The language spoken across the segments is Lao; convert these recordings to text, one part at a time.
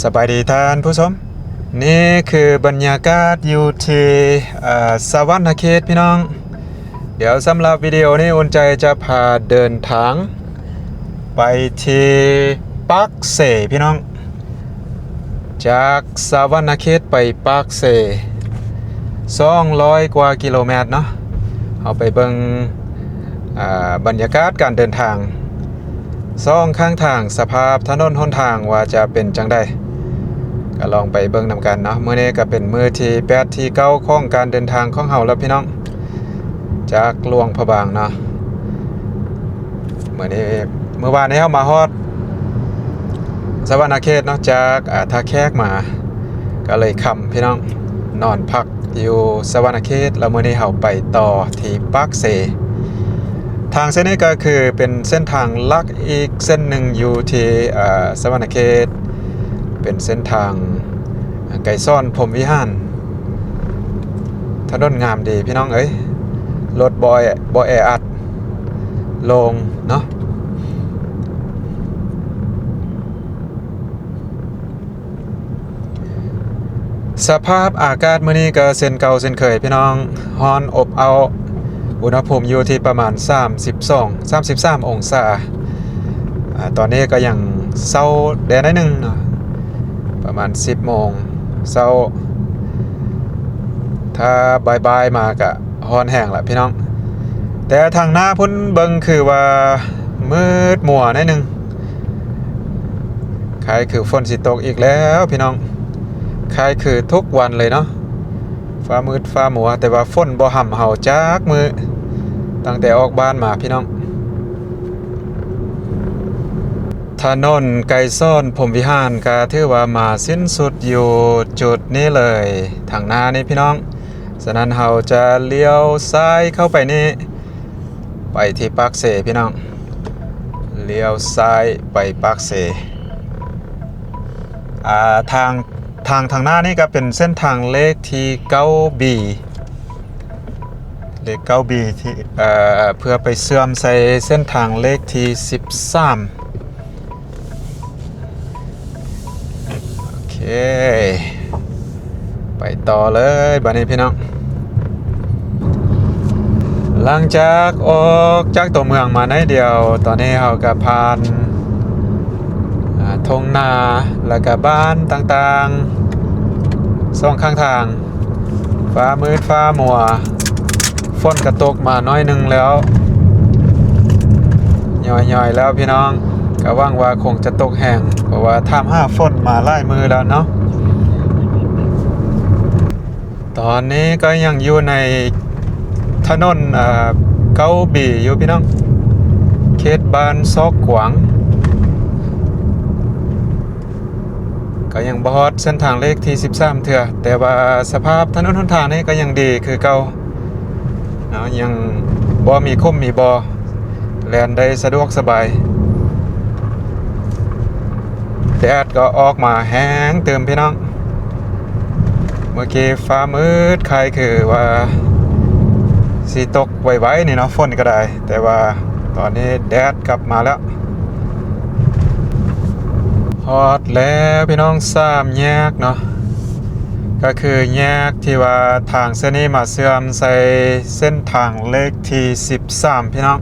ສະບາຍດີທ່ານຜູ້ຊົມ, ນີ້ຄືບັນຍາກາດຢູ່ທີ່ ເອີ ສະຫວັນນະເຂດພີ່ນ້ອງ. ດຽວສຳລັບວິດີໂອນີ້ ອຸ່ນໃຈຈະພາເດີນທາງໄປທີ່ປາກເຊພີ່ນ້ອງ. ຈາກສະຫວັນນະເຂດໄປປາກເຊ ສອງຮ້ອຍກວ່າກິໂລແມັດເນາະ. ເຮົາໄປເບິ່ງ ອາ ບັນຍາກາດການເດີນທາງ ສອງຂ້າງທາງ ສະພາບຖະໜົນຫົນທາງວ່າຈະເປັນຈັ່ງໃດ ກໍລອງໄປເບິ່ງນຳກັນເນາະ. ມື້ນີ້ກໍເປັນມື້ທີແປດ ທີເກົ້າຂອງການເດີນທາງຂອງເຮົາແລ້ວພີ່ນ້ອງ, ຈາກຫຼວງພະບາງເນາະ. ມື້ນີ້ ມື້ວານນີ້ເຮົາມາຮອດສະຫວັນນະເຂດເນາະ ຈາກ ອາ ທ່າແຂກມາ ກໍເລີຍຄ່ຳພີ່ນ້ອງ, ນອນພັກຢູ່ສະຫວັນນະເຂດ ແລ້ວມື້ນີ້ເຮົາໄປຕໍ່ທີ່ປາກເຊ. ທາງເສັ້ນນີ້ກໍຄືເປັນເສັ້ນທາງຫຼັກອີກເສັ້ນໜຶ່ງຢູ່ທີ່ ອາ ສະຫວັນນະເຂດ, ເປັນເສັ້ນທາງໄກສອນພົມວິຫານ. ຖະໜົນງາມດີພີ່ນ້ອງເອີຍ, ລົດບໍ່ແອ ບໍ່ແອອັດ ໂລ່ງເນາະ. ສະພາບອາກາດມື້ນີ້ກໍເຊັ່ນເກົ່າເຊັ່ນເຄີຍພີ່ນ້ອງ, ຮ້ອນອົບເອົ້າ, ອຸນຫະພູມຢູ່ທີ່ປະມານສາມສິບສອງ ສາມສິບສາມອົງສາ. ອາ ຕອນນີ້ກໍຍັງເຊົ້າແດ່ໜ້ອຍໜຶ່ງເນາະ, ປະມານສິບໂມງເຊົ້າ. ຖ້າບ່າຍໆມາກະຮ້ອນແຮງລະພີ່ນ້ອງ, ແຕ່ທາງໜ້າພຸ້ນເບິ່ງຄືວ່າມືດມົວໜ້ອຍໜຶ່ງ, ຄ້າຍຄືຝົນຊິຕົກອີກແລ້ວພີ່ນ້ອງ, ຄ້າຍຄືທຸກວັນເລີຍເນາະ. ຟ້າມືດຟ້າມົວ, ແຕ່ວ່າຝົນບໍ່ຫຳເຮົາຈັກມື້ ຕັ້ງແຕ່ອອກບ້ານມາພີ່ນ້ອງ. ຖະໜົນໄກສອນພົມວິຫານກໍຖືວ່າມາສິ້ນສຸດຢູ່ຈຸດນີ້ເລີຍ, ທາງໜ້ານີ້ພີ່ນ້ອງ. ສະນັ້ນເຮົາຈະລ້ຽວຊ້າຍເຂົ້າໄປນີ້ ໄປທີ່ປາກເຊພີ່ນ້ອງ, ລ້ຽວຊ້າຍໄປປາກເຊ. ອາ ທາງ ທາງ ທາງໜ້ານີ້ກໍເປັນເສັ້ນທາງເລກທີເກົ້າບີ ເລກເກົ້າບີ ທີ່ ເອີ ເພື່ອໄປເຊື່ອມໃສ່ເສັ້ນທາງເລກທີສິບສາມ. ໂອເຄ ໄປຕໍ່ເລີຍບາດນີ້ພີ່ນ້ອງ. ຫຼັງຈາກອອກຈາກຕົວເມືອງມາໜ້ອຍດຽວ, ຕອນນີ້ເຮົາກໍຜ່ານ ອາ ທົ່ງນາ ແລ້ວກໍບ້ານຕ່າງໆ ສອງຂ້າງທາງ. ຟ້າມືດຟ້າມົວ, ຝົນກໍຕົກມາໜ້ອຍໜຶ່ງແລ້ວ, ຍ້ອຍໆແລ້ວພີ່ນ້ອງ. ກໍຫວັງວ່າຄົງຈະຕົກແຮງ, ເພາະວ່າຖາມຫາຝົນມາຫຼາຍມື້ແລ້ວເນາະ. ຕອນນີ້ກໍຍັງຢູ່ໃນຖະໜົນ ເອີ ເກົ້າບີຢູ່ພີ່ນ້ອງ, ເຂດບ້ານຊອກກວາງ. ກໍຍັງບໍ່ຮອດເສັ້ນທາງເລກທີສິບສາມເທື່ອ, ແຕ່ວ່າສະພາບຖະໜົນຫົນທາງນີ້ກໍຍັງດີຄືເກົ່າເນາະ, ຍັງບໍ່ມີຂຸມມີບໍ່, ແລ່ນໄດ້ສະດວກສະບາຍ. ແດດກໍອອກມາແຮງຕື່ມພີ່ນ້ອງ. ເມື່ອກີ້ຟ້າມືດ ຄ້າຍຄືວ່າຊິຕົກໄວໆນີ້ເນາະ, ຝົນກໍໄດ້. ແຕ່ວ່າຕອນນີ້ແດດກັບມາແລ້ວ. ຮອດແລ້ວພີ່ນ້ອງ, ສາມແຍກເນາະ, ກໍຄືແຍກທີ່ວ່າທາງເສັ້ນນີ້ມາເຊື່ອມໃສ່ເສັ້ນທາງເລກທີສິບສາມ ພີ່ນ້ອງ.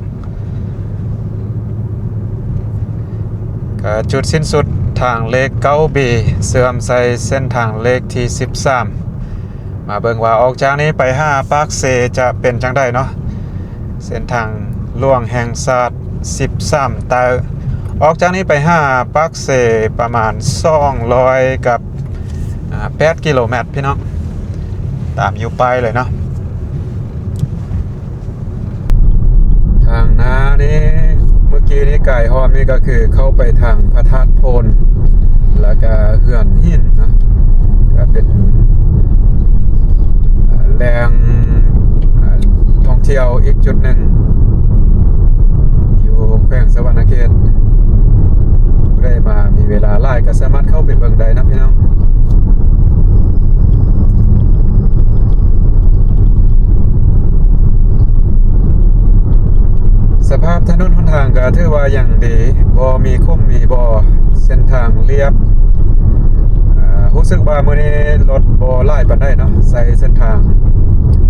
ກໍຈຸດສິ້ນສຸດທາງເລກເກົ້າບີ ເຊື່ອມໃສ່ເສັ້ນທາງເລກທີສິບສາມ. ມາເບິ່ງວ່າອອກຈາກນີ້ໄປຫາປາກເຊຈະເປັນຈັ່ງໃດເນາະ, ເສັ້ນທາງຫຼວງແຫ່ງຊາດສິບສາມໃຕ້. ອອກຈາກນີ້ໄປຫາປາກເຊປະມານສອງຮ້ອຍກັບ ອາ ແປດກິໂລແມັດພີ່ນ້ອງ, ຕາມຢູ່ປ້າຍເລີຍເນາະ. ທາງໜ້ານີ້ ເມື່ອກີ້ນີ້ກາຍຮອບນີ້ກໍຄືເຂົ້າໄປທາງພະທາດໂພນ ແລ້ວກໍເຮືອນຫີນເນາະ, ກໍເປັນ ເອີ ແຫຼ່ງ ເອີ ທ່ອງທ່ຽວອີກຈຸດໜຶ່ງ ຢູ່ແຂວງສະຫວັນນະເຂດ. ຜູ້ໃດມາມີເວລາຫຼາຍກໍສາມາດເຂົ້າໄປເບິ່ງໄດ້ນະພີ່ນ້ອງ. ສະພາບຖະໜົນຫົນທາງກໍຖືວ່າຍັງດີ, ບໍ່ມີຂຸມມີບໍ່, ເສັ້ນທາງລຽບ ຮູ້ສຶກວ່າມື້ນີ້ລົດບໍ່ຫຼາຍປານໃດເນາະ ໃສ່ເສັ້ນທາງ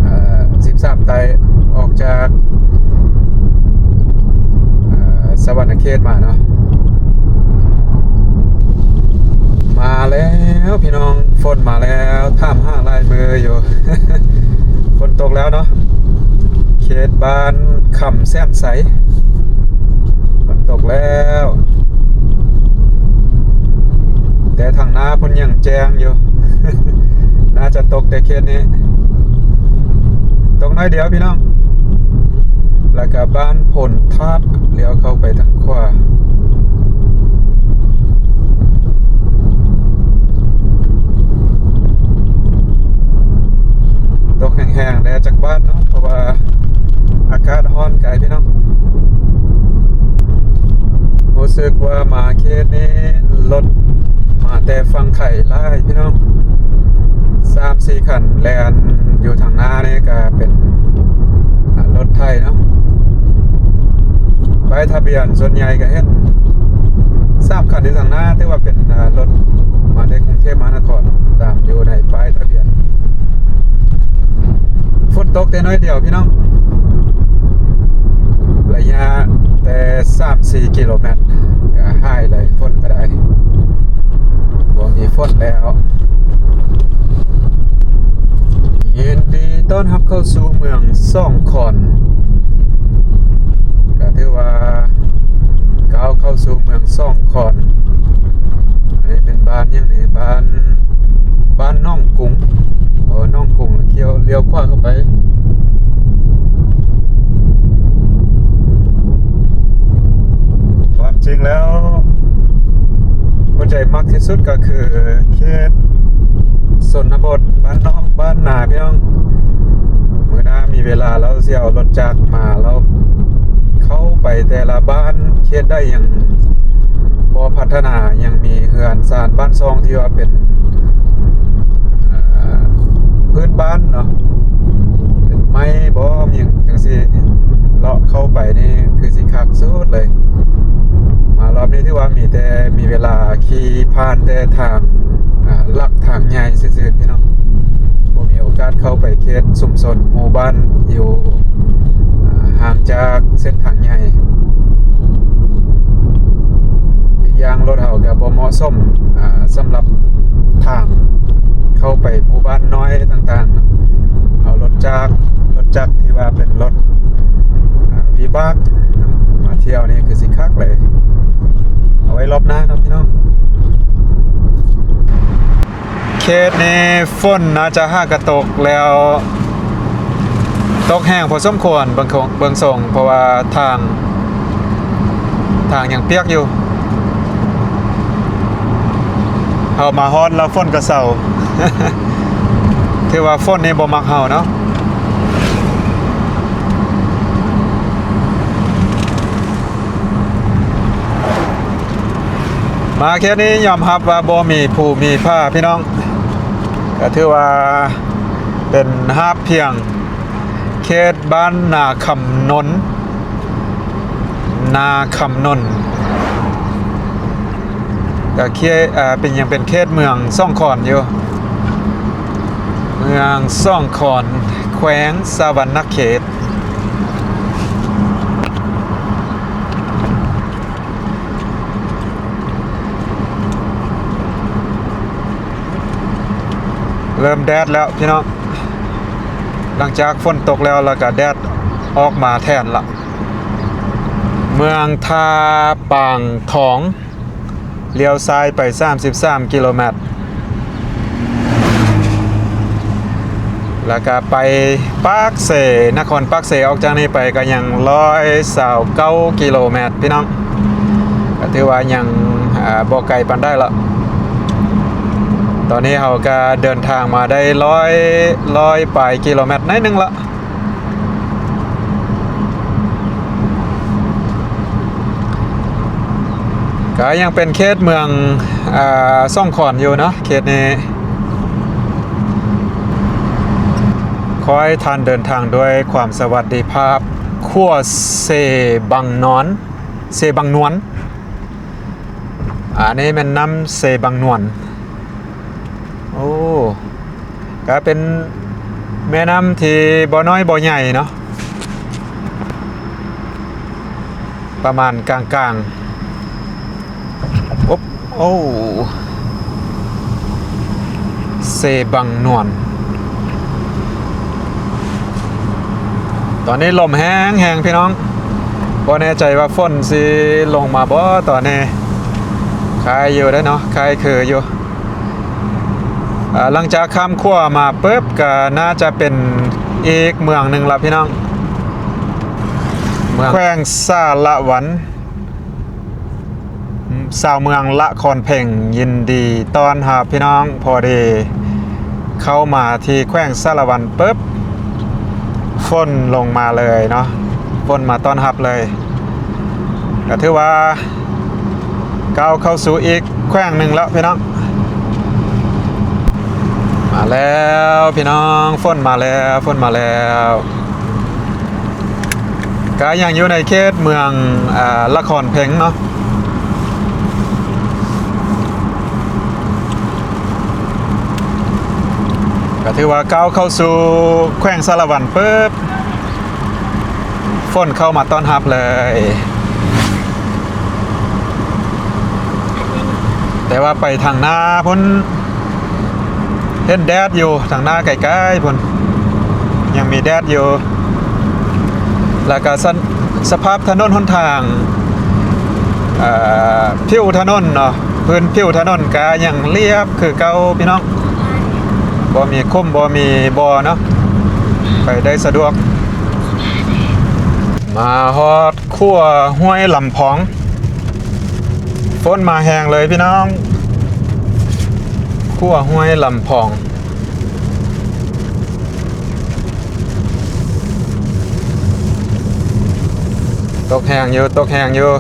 ເອີ ສິບສາມໃຕ້ ອອກຈາກ ເອີ ສະຫວັນນະເຂດມາເນາະ. ມາແລ້ວພີ່ນ້ອງ ຝົນມາແລ້ວ ຖາມຫາຫຼາຍມື້ຢູ່ ຝົນຕົກແລ້ວເນາະ ເຂດບ້ານຄຳແສນໄຊ ຝົນຕົກແລ້ວ ແຕ່ທາງໜ້າພຸ້ນຍັງແຈ້ງຢູ່ ໜ້າຈະຕົກແຕ່ເຂດນີ້ ຕົກໜ້ອຍດຽວພີ່ນ້ອງ ແລ້ວກະບ້ານໂພນທາດ ລ້ຽວເຂົ້າໄປທາງຂວາ ຕົກແຮງໆ ແດ່ຈັກບ້ານເນາະ ເພາະວ່າອາກາດຮ້ອນກາຍພີ່ນ້ອງ ຮູ້ສຶກວ່າມາເຂດນີ້ລົດມາແຕ່ຝັ່ງໄທຫຼາຍພີ່ນ້ອງ ສາມສີ່ຄັນແລ່ນຢູ່ທາງໜ້ານີ້ກະເປັນ ອ່າ ລົດໄທເນາະ ປ້າຍທະບຽນສ່ວນໃຫຍ່ກະເຫັນສາມຄັນຢູ່ທາງໜ້າ ຖືວ່າເປັນ ອ່າ ລົດມາແຕ່ກຸງເທບມະຫານະຄອນ ຕາມຢູ່ໃນປ້າຍທະບຽນ ຝົນຕົກແຕ່ໜ້ອຍດຽວພີ່ນ້ອງ ໄລຍະແຕ່ສາມສີ່ກິໂລແມັດກະຫາຍເລີຍ ຝົນກະໄດ້ ບໍ່ມີຝົນແລ້ວ. ຍິນດີຕ້ອນຮັບເຂົ້າສູ່ເມືອງສອງຄອນ ກະຖືວ່າກ້າວເຂົ້າສູ່ເມືອງສອງຄອນ ອັນນີ້ເປັນບ້ານຫຍັງນີ້ ບ້ານ ບ້ານໜອງກຸງ ເອີ ໜອງກຸງ ແລ້ວລ້ຽວ ລ້ຽວຂວາເຂົ້າໄປ ຄວາມຈິງແລ້ວ ຫົວໃຈມັກທີ່ສຸດກະຄືເຂດຊົນນະບົດ ບ້ານນອກບ້ານນາພີ່ນ້ອງ ມື້ໜ້າມີເວລາລາວຊິເອົາລົດຈັກມາ ລາວເຂົ້າໄປແຕ່ລະບ້ານ ເຂດໃດຍັງບໍ່ພັດທະນາ ຍັງມີເຮືອນຊານບ້ານຊ່ອງທີ່ວ່າເປັນ ອ່າ ພື້ນບ້ານເນາະ ເປັນໄມ້ບໍ່ ມີຫຍັງຈັ່ງຊີ້ ເລາະເຂົ້າໄປນີ້ຄືຊິຄັກສຸດເລີຍ ມາລອບນີ້ຖືວ່າມີແຕ່ ມີເວລາຂີ່ຜ່ານແຕ່ທາງ ອ່າ ຫຼັກທາງໃຫຍ່ຊື່ໆ ພີ່ນ້ອງ ບໍ່ມີໂອກາດເຂົ້າໄປເຂດຊຸມຊົນໝູ່ບ້ານຢູ່ ອ່າ ຫ່າງຈາກເສັ້ນທາງໃຫຍ່ ອີກຢ່າງລົດເຮົາກະບໍ່ເໝາະສົມ ອ່າ ສຳລັບທາງເຂົ້າໄປໝູ່ບ້ານນ້ອຍຕ່າງໆ ເນາະ ເອົາລົດຈັກ ລົດຈັກທີ່ວ່າເປັນລົດ ອ່າ ວິບາກ ມາທ່ຽວນີ້ຄືຊິຄັກເລີຍ ເອົາໄວ້ລອບໜ້າເນາະພີ່ນ້ອງ. ເຂດນີ້ຝົນໜ້າຈະຫາກະຕົກແລ້ວ ຕົກແຮງພໍສົມຄວນ ເບິ່ງ ເບິ່ງຊົງ ເພາະວ່າທາງ ທາງຍັງປຽກຢູ່ ເຮົາມາຮອດແລ້ວຝົນກະເຊົາ ຖືວ່າຝົນນີ້ບໍ່ມັກເຮົາເນາະ. ມາເຂດນີ້ຍອມຮັບວ່າບໍ່ມີພູມີຜາພີ່ນ້ອງ ກະຖືວ່າເປັນຫາບພຽງ ເຂດບ້ານນາຄຳນົນ ນາຄຳນົນ ກະເຂດ ເປັນ ຍັງເປັນເຂດເມືອງສອງຄອນຢູ່ ເມືອງສອງຄອນ ແຂວງສະຫວັນນະເຂດ. ເລີ່ມແດດແລ້ວພີ່ນ້ອງ ຫຼັງຈາກຝົນຕົກແລ້ວ ແລ້ວກະແດດອອກມາແທນລະ ເມືອງທ່າປາງທອງ ລ້ຽວຊ້າຍໄປສາມສິບສາມກິໂລແມັດ ແລ້ວກະໄປປາກເຊ ນະຄອນປາກເຊ ອອກຈາກນີ້ໄປກະຍັງຮ້ອຍຊາວເກົ້າກິໂລແມັດພີ່ນ້ອງ ກະຖືວ່າຍັງ ອ່າ ບໍ່ໄກປານໃດລະ ຕອນນີ້ເຮົາກະເດີນທາງມາໄດ້ຮ້ອຍ ຮ້ອຍປາຍກິໂລແມັດໜ້ອຍໜຶ່ງລະ. ກະຍັງເປັນເຂດເມືອງ ອ່າ ສອງຄອນຢູ່ເນາະ ເຂດນີ້ ຂໍໃຫ້ທ່ານເດີນທາງດ້ວຍຄວາມສະຫວັດດີພາບ ຂົວເຊບັງນອນ ເຊບັງນວນ ອັນນີ້ແມ່ນນ້ຳເຊບັງນວນ. ໂອ້ ກະເປັນແມ່ນ້ຳທີ່ບໍ່ນ້ອຍບໍ່ໃຫຍ່ເນາະ ປະມານກາງໆ. ໂອ້ ເຊບັງນວນ. ຕອນນີ້ລົມແຮງໆ ພີ່ນ້ອງ, ບໍ່ແນ່ໃຈວ່າຝົນຊິລົງມາບໍ່ຕອນນີ້. ຄ້າຍຢູ່ເດ້ເນາະ, ຄ້າຍຄືຢູ່. ອ່າ ຫຼັງຈາກຂ້າມຂົວມາປຶບ ກໍໜ້າຈະເປັນອີກເມືອງໜຶ່ງລະ ພີ່ນ້ອງ, ເມືອງ ແຂວງສາລະວັນ. ຊາວເມືອງລະຄອນເພັງ ຍິນດີຕ້ອນຮັບ ພີ່ນ້ອງ. ພໍດີເຂົ້າມາທີ່ແຂວງສາລະວັນປຶບ ຝົນລົງມາເລີຍເນາະ, ຝົນມາຕ້ອນຮັບເລີຍ. ກໍຖືວ່າ ກ້າວເຂົ້າສູ່ອີກແຂວງໜຶ່ງແລ້ວ ພີ່ນ້ອງ. ມາແລ້ວ ພີ່ນ້ອງ, ຝົນມາແລ້ວ, ຝົນມາແລ້ວ. ກໍຍັງຢູ່ໃນເຂດເມືອງ ອາ ລະຄອນເພັງເນາະ, ກໍຖືວ່າກ້າວເຂົ້າສູ່ແຂວງສາລະວັນປຶບ ຝົນເຂົ້າມາຕ້ອນຮັບເລີຍ. ແຕ່ວ່າໄປທາງໜ້າພຸ້ນ ເຫັນແດດຢູ່, ທາງໜ້າໄກໆພຸ້ນ ຍັງມີແດດຢູ່. ແລ້ວກໍສະ ສະພາບຖະໜົນຫົນທາງ ເອີ ຜິວຖະໜົນເນາະ, ພື້ນຜິວຖະໜົນກໍຍັງລຽບຄືເກົ່າ ພີ່ນ້ອງ, ບໍ່ມີຂຸມ ບໍ່ມີບໍ່ເນາະ, ໄປໄດ້ສະດວກ. ມາຮອດຂົວຫ້ວຍລຳພອງ, ຝົນມາແຮງເລີຍ ພີ່ນ້ອງ, ຂົວຫ້ວຍລຳພອງ. ຕົກແຮງຢູ່, ຕົກແຮງຢູ່,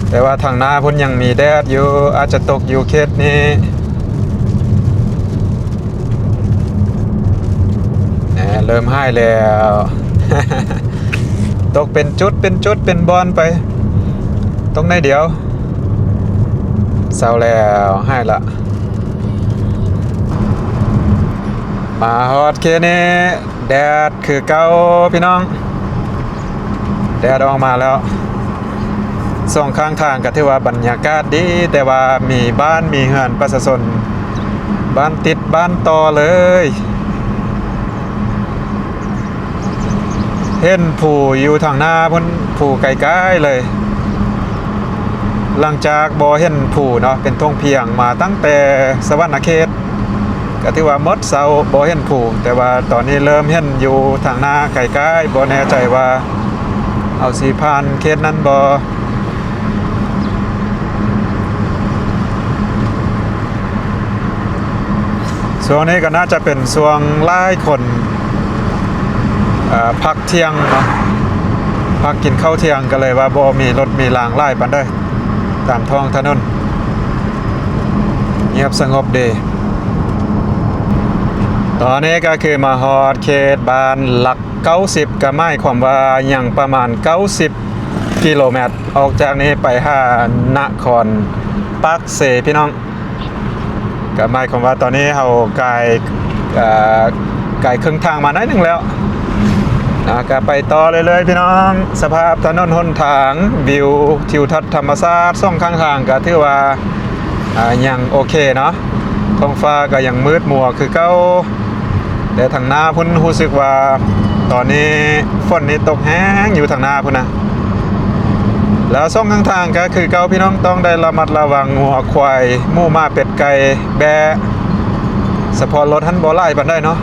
ແຕ່ວ່າທາງໜ້າພຸ້ນຍັງມີແດດຢູ່, ອາດຈະຕົກຢູ່ເຂດນີ້. ແໜ ເລີ່ມຫາຍແລ້ວ. ຕົກເປັນຈຸດ ເປັນຈຸດ ເປັນບ່ອນໄປ, ຕົກໜ້ອຍດຽວ ເຊົາແລ້ວ, ຫາຍລະ. ມາຮອດເຂດນີ້ ແດດຄືເກົ່າ ພີ່ນ້ອງ, ແດດອອກມາແລ້ວ. ສອງຂ້າງທາງກໍຖືວ່າບັນຍາກາດດີ, ແຕ່ວ່າມີບ້ານມີເຮືອນປະຊາຊົນ, ບ້ານຕິດບ້ານຕໍ່ເລີຍ. ເຫັນພູຢູ່ທາງໜ້າພຸ້ນ, ພູໄກໆເລີຍ. ຫຼັງຈາກບໍ່ເຫັນພູເນາະ, ເປັນທົ່ງພຽງມາຕັ້ງແຕ່ສະຫວັນນະເຂດ, ກໍຖືວ່າໝົດເຊົາບໍ່ເຫັນພູ, ແຕ່ວ່າຕອນນີ້ເລີ່ມເຫັນຢູ່ທາງໜ້າໄກໆ, ບໍ່ແນ່ໃຈວ່າເຮົາຊິຜ່ານເຂດນັ້ນບໍ່. ຊ່ວງນີ້ກໍໜ້າຈະເປັນຊ່ວງຫຼາຍຄົນ ເອີ ພັກທ່ຽງເນາະ, ພັກກິນເຂົ້າທ່ຽງ, ກໍເລີຍວ່າບໍ່ມີລົດມີລາງຫຼາຍປານໃດຕາມທ້ອງຖະໜົນ, ງຽບສະຫງົບດີ. ຕອນນີ້ກໍຄືມາຮອດເຂດບ້ານຫຼັກເກົ້າສິບ, ກໍໝາຍຄວາມວ່າຍັງປະມານເກົ້າສິບກິໂລແມັດ ອອກຈາກນີ້ໄປຫານະຄອນປາກເຊ ພີ່ນ້ອງ. ກໍໝາຍຄວາມວ່າຕອນນີ້ເຮົາກາຍ ເອີ ກາຍເຄິ່ງທາງມາໜ້ອຍໜຶ່ງແລ້ວນະ, ກໍໄປຕໍ່ເລື້ອຍໆ ພີ່ນ້ອງ. ສະພາບຖະໜົນຫົນທາງ, ວິວທິວທັດທຳມະຊາດສອງຂ້າງທາງ ກໍຖືວ່າ ອາ ຍັງໂອເຄເນາະ, ທ້ອງຟ້າກໍຍັງມືດມົວຄືເກົ່າ. ແຕ່ທາງໜ້າພຸ້ນຮູ້ສຶກວ່າຕອນນີ້ຝົນນີ້ຕົກແຮງຢູ່ທາງໜ້າພຸ້ນນະ. ແລ້ວສອງຂ້າງທາງກໍຄືເກົ່າ ພີ່ນ້ອງ, ຕ້ອງໄດ້ລະມັດລະວັງງົວຄວາຍ, ໝູໝາເປັດໄກ່ແບ້, ສະເພາະລົດຫັ້ນບໍ່ຫຼາຍປານໃດເນາະ.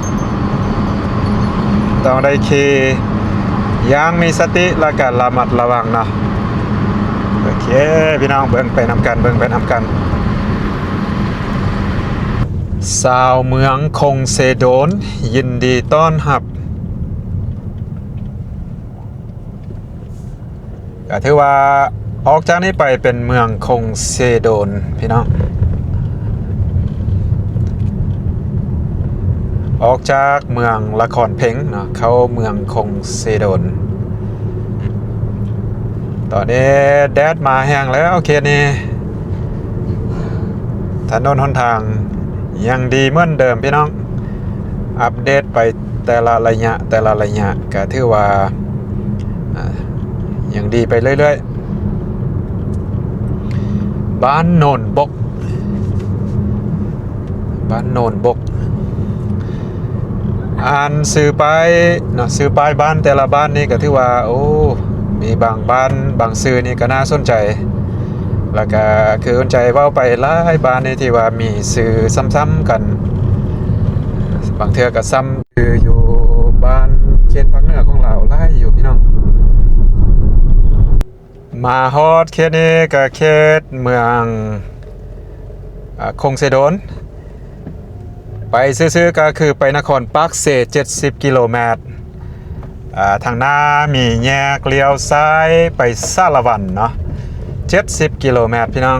ຕ້ອງໄດ້ຂີ່ຢ່າງມີສະຕິ ແລ້ວກໍລະມັດລະວັງເນາະ. ໂອເຄ ພີ່ນ້ອງ, ເບິ່ງໄປນຳກັນ, ເບິ່ງໄປນຳກັນ. ຊາວເມືອງຄົງເຊໂດນ ຍິນດີຕ້ອນຮັບ. ກໍຖືວ່າອອກຈາກນີ້ໄປເປັນເມືອງຄົງເຊໂດນ ພີ່ນ້ອງ, ອອກຈາກເມືອງລະຄອນເພັງເນາະ, ເຂົ້າເມືອງຄົງເຊໂດນ. ຕອນນີ້ແດດມາແຮງແລ້ວເຂດນີ້. ຖະໜົນຫົນທາງຍັງດີເໝືອນເດີມພີ່ນ້ອງ, ອັບເດດໄປແຕ່ລະໄລຍະ ແຕ່ລະໄລຍະ ກະຖືວ່າ ອ່າ ຍັງດີໄປເລື້ອຍໆ. ບ້ານໂນນບົກ ບ້ານໂນນບົກ. ອ່ານຊື່ປ້າຍເນາະ, ຊື່ປ້າຍບ້ານແຕ່ລະບ້ານນີ້ກໍຖືວ່າ ໂອ້ ມີບາງບ້ານບາງຊື່ນີ້ກໍໜ້າສົນໃຈ, ແລ້ວກໍຄືສົນໃຈເວົ້າໄປຫຼາຍບ້ານນີ້ທີ່ວ່າມີຊື່ຊ້ຳໆກັນ, ບາງເທື່ອກໍຊ້ຳຊື່ຢູ່ບ້ານເຂດພາກເໜືອຂອງລາວຫຼາຍຢູ່ພີ່ນ້ອງ. ມາຮອດເຂດນີ້ກໍເຂດເມືອງ ອາ ຄົງເຊໂດນ. ໄປຊື່ໆກໍຄືໄປນະຄອນປາກເຊເຈັດສິບກິໂລແມັດ. ອາ ທາງໜ້າມີແຍກລ້ຽວຊ້າຍໄປສາລະວັນເນາະ ເຈັດສິບກິໂລແມັດພີ່ນ້ອງ.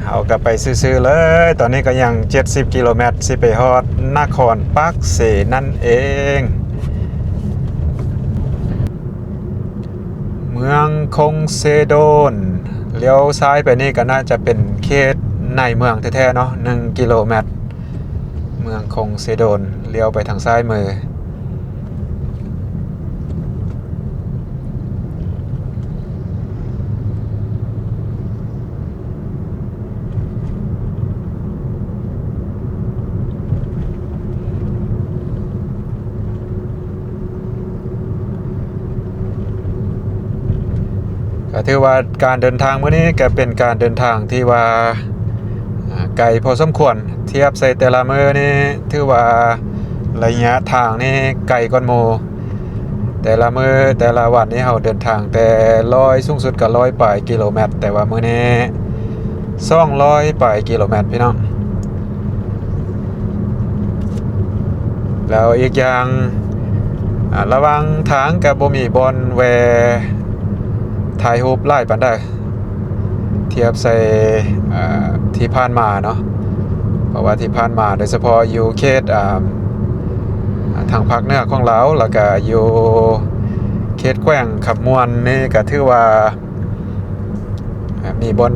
ເຮົາກໍໄປຊື່ໆເລີຍ, ຕອນນີ້ກໍຍັງເຈັດສິບກິໂລແມັດ ຊິໄປຮອດນະຄອນປາກເຊນັ້ນເອງ. ເມືອງຄົງເຊໂດນ, ລ້ຽວຊ້າຍໄປນີ້ກໍໜ້າຈະເປັນເຂດໃນເມືອງແທ້ໆເນາະ ໜຶ່ງກິໂລແມັດ. ເມືອງຄົງເຊໂດນ, ລ້ຽວໄປທາງຊ້າຍມື. ກໍຖືວ່າການເດີນທາງມື້ນີ້ກໍເປັນການເດີນທາງທີ່ວ່າ ອາ ໄກພໍສົມຄວນ, ທຽບໃສ່ແຕ່ລະມື້ນີ້ຖືວ່າໄລຍະທາງນີ້ໄກກວ່າໝູ່. ແຕ່ລະມື້ແຕ່ລະວັນນີ້ເຮົາເດີນທາງແຕ່ຮ້ອຍ ສູງສຸດກໍຮ້ອຍປາຍກິໂລແມັດ, ແຕ່ວ່າມື້ນີ້ສອງຮ້ອຍປາຍກິໂລແມັດພີ່ນ້ອງ. ແລ້ວອີກຢ່າງ ອາ ລະຫວ່າງທາງກໍບໍ່ມີບ່ອນແວ່ຖ່າຍຮູບຫຼາຍປານໃດ ທຽບໃສ່ ອາ ທີ່ຜ່ານມາເນາະ, ເພາະວ່າທີ່ຜ່ານມາ ໂດຍສະເພາະຢູ່ເຂດ ອາ ທາງພາກເໜືອຂອງລາວ ແລ້ວກະຢູ່ເຂດແຂວງຄຳມ່ວນນີ້ ກະຖືວ່າ ອາ ມີບ່ອນ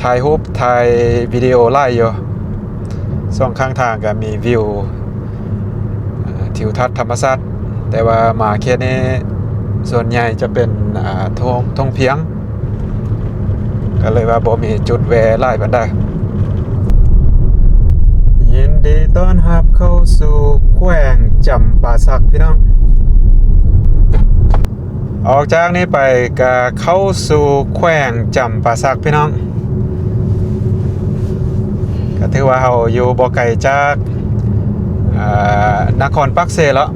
ຖ່າຍຮູບ ຖ່າຍວິດີໂອຫຼາຍຢູ່. ສອງຂ້າງທາງກໍມີວິວ ອາ ທິວທັດທຳມະຊາດ, ແຕ່ວ່າມາເຂດນີ້ສ່ວນໃຫຍ່ຈະເປັນ ອາ ທົ່ງ ທົ່ງພຽງ, ກໍເລີຍວ່າບໍ່ມີຈຸດແວ່ຫຼາຍປານໃດ. ຍິນດີຕ້ອນຮັບເຂົ້າສູ່ແຂວງຈຳປາສັກ ພີ່ນ້ອງ. ອອກຈາກນີ້ໄປກະເຂົ້າສູ່ແຂວງຈຳປາສັກ ພີ່ນ້ອງ, ກະຖືວ່າເຮົາຢູ່ບໍ່ໄກຈາກ ອາ ນະຄອນປາກເຊແລ້ວ.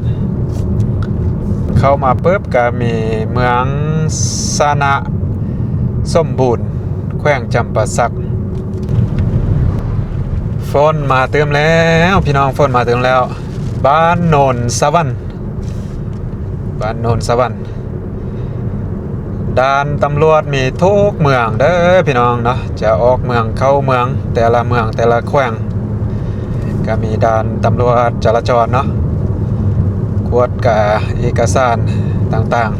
ເຂົ້າມາປຶບກະມີເມືອງຊະນະສົມບູນ ແຂວງຈຳປາສັກ. ຝົນມາຕື່ມແລ້ວ ພີ່ນ້ອງ, ຝົນມາຕື່ມແລ້ວ. ບ້ານໂນນສະຫວັນ ບ້ານໂນນສະຫວັນ. ດ່ານຕຳຫຼວດມີທຸກເມືອງເດີພີ່ນ້ອງເນາະ, ຈະອອກເມືອງເຂົ້າເມືອງ ແຕ່ລະເມືອງແຕ່ລະແຂວງ ກໍມີດ່ານຕຳຫຼວດຈະລາຈອນເນາະ, ກວດກາເອກະສານຕ່າງໆ.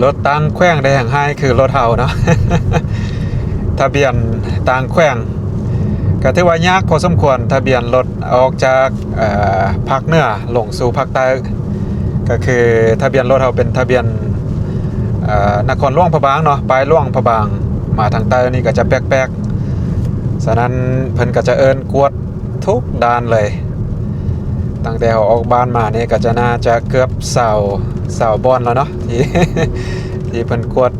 ລົດຕ່າງແຂວງໄດ້ແຮ່ງຮ້າຍຄືລົດເຮົາເນາະ, ທະບຽນຕ່າງແຂວງ ກໍຖືວ່າຍາກພໍສົມຄວນ, ທະບຽນລົດ ອອກຈາກ ເອ່ອ ພາກເໜືອລົງສູ່ພາກໃຕ້ ກໍຄືທະບຽນລົດເຮົາເປັນທະບຽນ ເອ່ອ ນະຄອນຫຼວງພະບາງເນາະ, ປ້າຍຫຼວງພະບາງ ມາທາງໃຕ້ນີ້ກໍຈະແປກໆ. ສະນັ້ນເພິ່ນກໍຈະເອີ້ນກວດທຸກດ່ານເລີຍ. ຕັ້ງແຕ່ເຮົາອອກບ້ານມານີ້ກໍຈະໜ້າຈະເກືອບຊາວ ຊາວບ່ອນແລ້ວເນາະ ທີ່ ທີ່ເພິ່ນກວດ.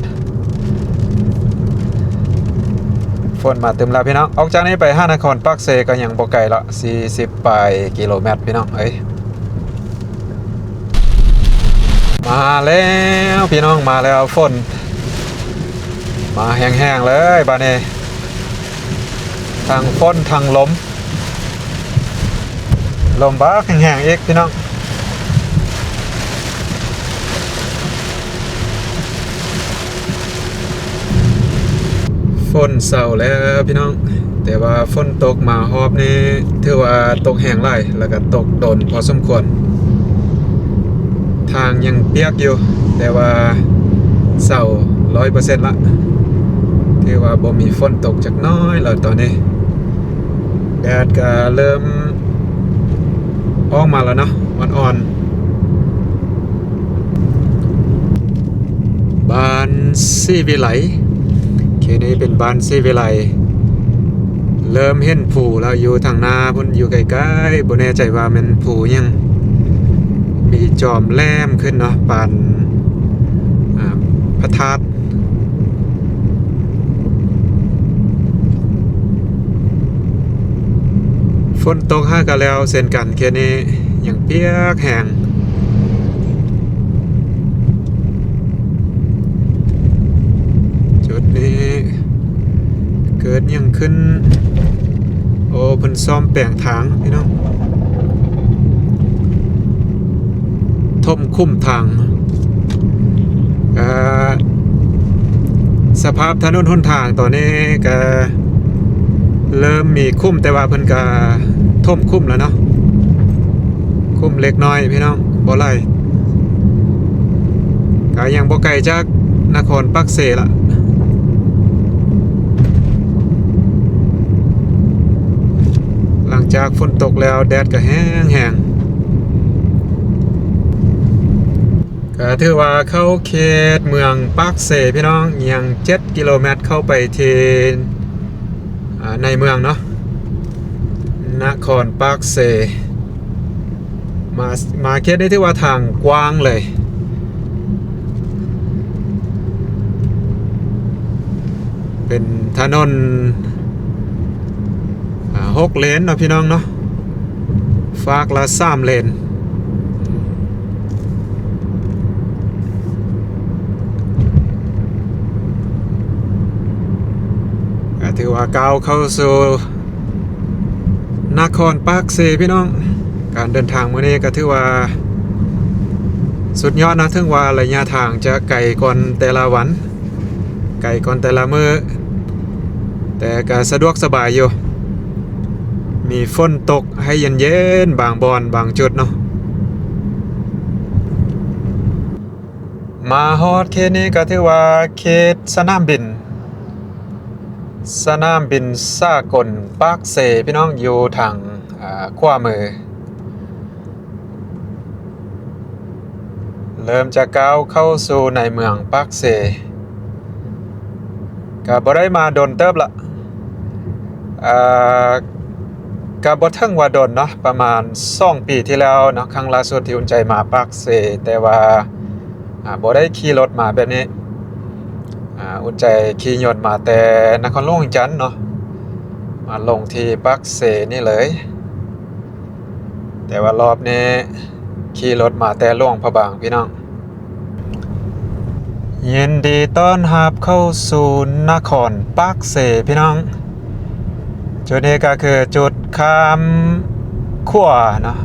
ຝົນມາຕຶມແລ້ວພີ່ນ້ອງ. ອອກຈາກນີ້ໄປຫານະຄອນປາກເຊກໍຍັງບໍ່ໄກລະ ສີ່ສິບປາຍກິໂລແມັດພີ່ນ້ອງເອີຍ. ມາແລ້ວພີ່ນ້ອງ ມາແລ້ວ. ຝົນມາແຮງໆເລີຍບາດນີ້, ທັງຝົນທັງລົມ. ລົມບັກແຮງໆອີກພີ່ນ້ອງ. ຝົນເຊົາແລ້ວພີ່ນ້ອງ, ແຕ່ວ່າຝົນຕົກມາຮອບນີ້ຖືວ່າຕົກແຮງຫຼາຍ ແລ້ວກໍຕົກດົນພໍສົມຄວນ. ທາງຍັງປຽກຢູ່ ແຕ່ວ່າເຊົາຮ້ອຍເປີເຊັນລະ. ຖືວ່າບໍ່ມີຝົນຕົກຈັກໜ້ອຍແລ້ວຕອນນີ້ ແດດກໍເລີ່ມອອກມາແລ້ວເນາະ ອ່ອນໆ. ບ້ານສີວິໄລ ເຂດນີ້ເປັນບ້ານສີວິໄລ ເລີ່ມເຫັນພູແລ້ວ ຢູ່ທາງໜ້າພຸ້ນ ຢູ່ໃກ້ໆ ບໍ່ແນ່ໃຈວ່າແມ່ນພູຫຍັງ ມີຈອມແຫຼມຂຶ້ນເນາະ ປານ ອາ ພະທາດ. ຝົນຕົກຫາກະແລ້ວເຊັ່ນກັນ ເຂດນີ້ຍັງປຽກແຮງ. ຈຸດນີ້ເກີດຫຍັງຂຶ້ນ? ໂອ້ ເພິ່ນສ້ອມແປງທາງພີ່ນ້ອງ. ຖົມຂຸມທາງ ກະສະພາບຖະໜົນຫົນທາງຕອນນີ້ກະເລີ່ມມີຂຸມ ແຕ່ວ່າເພິ່ນກະຖົມຂຸມແລ້ວເນາະ ຂຸມເລັກນ້ອຍພີ່ນ້ອງ ບໍ່ຫຼາຍ ກະຍັງບໍ່ໄກຈາກນະຄອນປາກເຊລະ. ຫຼັງຈາກຝົນຕົກແລ້ວ ແດດກະແຮງໆ ກະຖືວ່າເຂົ້າເຂດເມືອງປາກເຊພີ່ນ້ອງ ຍັງເຈັດກິໂລແມັດເຂົ້າໄປທີ່ ອາ ໃນເມືອງເນາະ ນະຄອນປາກເຊ. ມາ ມາເຂດນີ້ຖືວ່າທາງກວ້າງເລີຍ ເປັນຖະໜົນ ອາ ຫົກເລນເນາະພີ່ນ້ອງເນາະ ຟາກລະສາມເລນ ກະຖືວ່າກ້າວເຂົ້າສູ່ນະຄອນປາກເຊພີ່ນ້ອງ. ການເດີນທາງມື້ນີ້ກະຖືວ່າສຸດຍອດນະ ເຖິງວ່າໄລຍະທາງຈະໄກກ່ອນແຕ່ລະວັນ ໄກກ່ອນແຕ່ລະມື້ ແຕ່ກະສະດວກສະບາຍຢູ່ ມີຝົນຕົກໃຫ້ເຢັນໆ ບາງບ່ອນບາງຈຸດເນາະ. ມາຮອດເຂດນີ້ກະຖືວ່າເຂດສະໜາມບິນ ສະໜາມບິນສາກົນປາກເຊພີ່ນ້ອງ ຢູ່ທາງ ອາ ຂວາມື ເລີ່ມຈະກ້າວເຂົ້າສູ່ໃນເມືອງປາກເຊ ກະບໍ່ໄດ້ມາດົນເຕີບລະ ເອີ ກະບໍ່ເຖິງວ່າດົນເນາະ ປະມານສອງປີທີ່ແລ້ວເນາະ ຄັ້ງລ່າສຸດທີ່ອຸ່ນໃຈມາປາກເຊ ແຕ່ວ່າ ອາ ບໍ່ໄດ້ຂີ່ລົດມາແບບນີ້ ອາ ອຸ່ນໃຈຂີ່ຍົນມາແຕ່ນະຄອນຫຼວງວຽງຈັນເນາະ ມາລົງທີ່ປາກເຊນີ້ເລີຍ. ແຕ່ວ່າລອບນີ້ຂີ່ລົດມາແຕ່ຫຼວງພະບາງພີ່ນ້ອງ. ຍິນດີຕ້ອນຮັບເຂົ້າສູ່ນະຄອນປາກເຊພີ່ນ້ອງ. ຈຸດນີ້ກໍຄືຈຸດຂ້າມຂົວເນາະ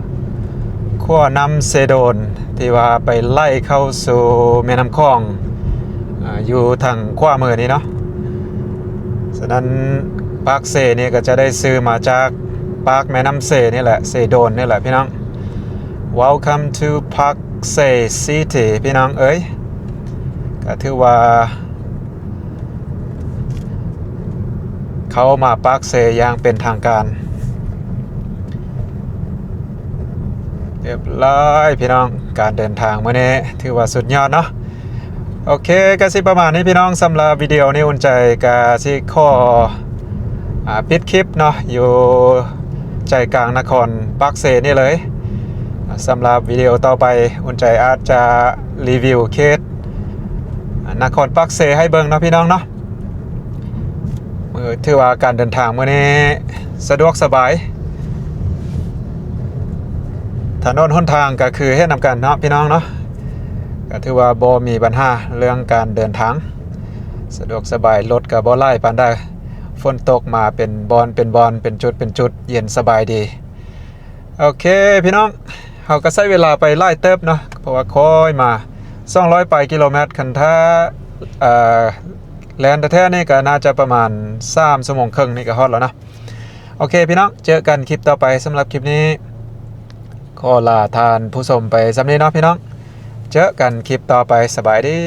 ຂົວນ້ຳເຊໂດນ ທີ່ວ່າໄປໄຫຼເຂົ້າສູ່ແມ່ນ້ຳຂອງ ອາ ຢູ່ທາງຂວາມືນີ້ເນາະ. ສະນັ້ນ ປາກເຊນີ້ກໍຈະໄດ້ຊື່ມາຈາກປາກແມ່ນ້ຳເຊນີ້ແຫຼະ ເຊໂດນນີ້ແຫຼະພີ່ນ້ອງ. Welcome to Pak Se City ພີ່ນ້ອງເອີຍ. ກໍຖືວ່າເຂົ້າມາປາກເຊຢ່າງເປັນທາງການຮຽບຮ້ອຍພີ່ນ້ອງ. ການເດີນທາງມື້ນີ້ຖືວ່າສຸດຍອດເນາະ. ໂອເຄ ກະຊິປະມານນີ້ພີ່ນ້ອງ ສຳລັບວິດີໂອນີ້ ອຸ່ນໃຈກະຊິຂໍ ອາ ປິດຄລິບເນາະ ຢູ່ໃຈກາງນະຄອນປາກເຊນີ້ເລີຍ. ສຳລັບວິດີໂອຕໍ່ໄປ ອຸ່ນໃຈອາດຈະຣີວິວເຂດ ອາ ນະຄອນປາກເຊໃຫ້ເບິ່ງເນາະພີ່ນ້ອງເນາະ. ມື້ ຖືວ່າການເດີນທາງມື້ນີ້ສະດວກສະບາຍ ຖະໜົນຫົນທາງກໍຄືເຫັນນຳກັນເນາະພີ່ນ້ອງເນາະ. ກໍຖືວ່າບໍ່ມີບັນຫາເລື່ອງການເດີນທາງ ສະດວກສະບາຍ ລົດກໍບໍ່ຫຼາຍປານໃດ. ຝົນຕົກມາເປັນບ່ອນເປັນບ່ອນ ເປັນຈຸດເປັນຈຸດ ເຢັນສະບາຍດີ. ໂອເຄພີ່ນ້ອງ ເຮົາກໍໃຊ້ເວລາໄປຫຼາຍເຕີບເນາະ ເພາະວ່າຄ່ອຍມາ ສອງຮ້ອຍປາຍກິໂລແມັດ. ຄັນຖ້າ ເອີ ແລ່ນແທ້ໆນີ້ກໍໜ້າຈະປະມານສາມຊົ່ວໂມງເຄິ່ງນີ້ກໍຮອດແລ້ວເນາະ. ໂອເຄພີ່ນ້ອງ ເຈີກັນຄລິບຕໍ່ໄປ. ສຳລັບຄລິບນີ້ ຂໍລາທ່ານຜູ້ຊົມໄປສ່ຳນີ້ເນາະພີ່ນ້ອງ. ເຈີກັນຄລິບຕໍ່ໄປ. ສະບາຍດີ.